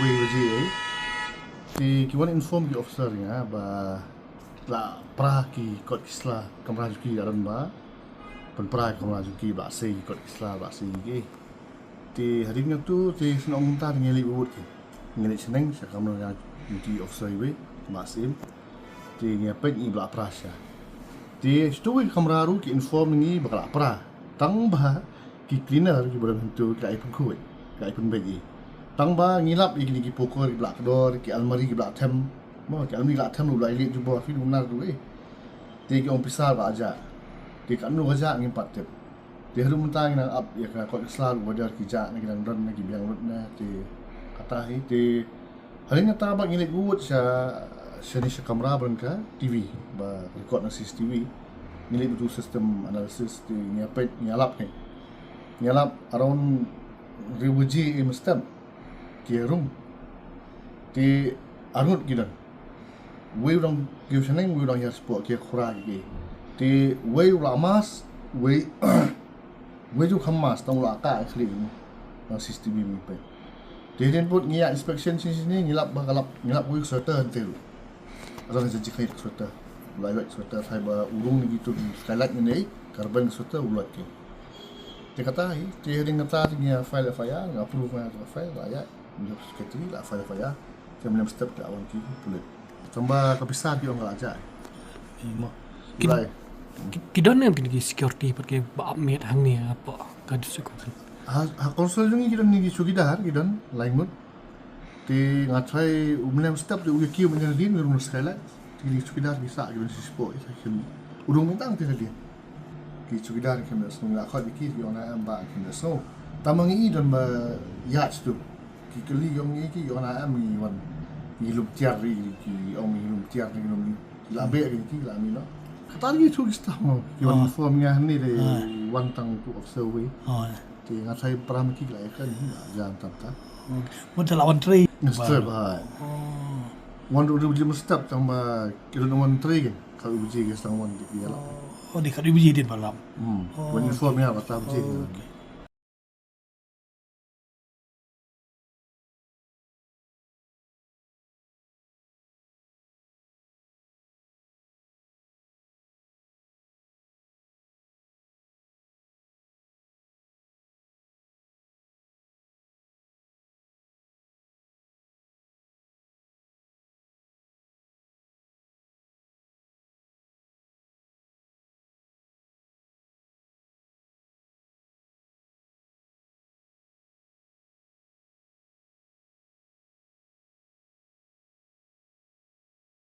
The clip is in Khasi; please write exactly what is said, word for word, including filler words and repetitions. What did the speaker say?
Wei baje ei. Te ki wan inform ki officer ïa nga ba la pra ki kot ki sla kamra jong ki, la don ba pynpra ki kamra jong ki, ba sei ki kot ki sla, ba sei ki. Te hadien kata te shnong mynta ngi leit bud ki. Ngi leit shnong sha kamra jong ki officer wei, ba sei. Te ngi peit ngi ba la pra sha. Te shuh wei kamra ruh ki inform ngi ba ka la pra. Tang ba ki cleaner ki ba don hangto ki la ïa pynkhuid, ki la ïa pynbeit. Tang ba ngi lap ïa kine ki poker ki ba la kdor, ki almari ki ba la them. Mo, ki almari ki la them ruh ba la ïa leit jubor, phi nar ruh ei. Te ki ong pisa ba la jah. Te katno ka jah ngim pat tip. Te haduh mynta ngi nang ap ïa ka kot sla ruh, whether ki jah ne ki dang don ne ki biang lut ne, te kata hi. Te hadien kata ba ngi leit bud sha, shane sha kamra ba don ka T V ba record na C C T V. Ngi leit bud system analysis, te ngi peit, ngi lap hi. Ngi lap around hynriew baje mynstep ki rung. Te arngut ki don. Wei u dang kiew shaneng, wei u dang hiar spok, ki khura ki. Te wei u la mask, wei, wei ju kham mask, tang u la ka khlieh. Na C C T V ngi peit. Te hadien bud ngi ïa inspection shisha shisha ngi lap ba ka lap, ngi lap wei sweater hangtei ruh. Ada ngi jingkhait sweater. Lai wei sweater, hai ba u rung ne kito ki skylight ne, karbon sweater u lot ki. Te kata hi, te hadien kata te ngi ïa file F I R, ngi approve, ngi ïa file, la ïa, ngi ïa secretary, la file F I R, te mynstep te wan ki pulit. Tang ba ka pisa ki ong ka la jah. Mo. Ki, lai. Ki, ki don ne kine ki security pat ki ba ap miet hangne hapoh ka district council? Ha, ha council jong ngi ki don ne ki chowkidar, ki don lai ngut. Te nga tharai u mynstep te u ïa kiew mynne hadien ngi rung skylight. Te ki chowkidar ki sah ki ban shisha spok, ïa kim. U rung mynta te hadien. Ki chowkidar kim da sngew, la khot ïa ki, ki ong na em ba kim da sngew. Tang ma ngi don ba ïa tu. Ki kylli ïong ngi ki ïong na em ngi wan. Ngi lum tiar ri ki ong ngi lum tiar ngi lum ri. La beh ki ki la mi no. Kata ngi tu ki staff mo. Ki wan inform ngi hangne de wan tang tu officer wei. Te nga tharai para ma ki la ïa kan, la jan tam tam. Mo te la wan trei. Ngi step hai. Wan ruh ruh mynstep tang ba ki don wan trei kan. Ka u baje ki stang wan ki ïa la. Oh, di ka u baje din ba lap. Hmm. Wan inform ïa ba tam baje.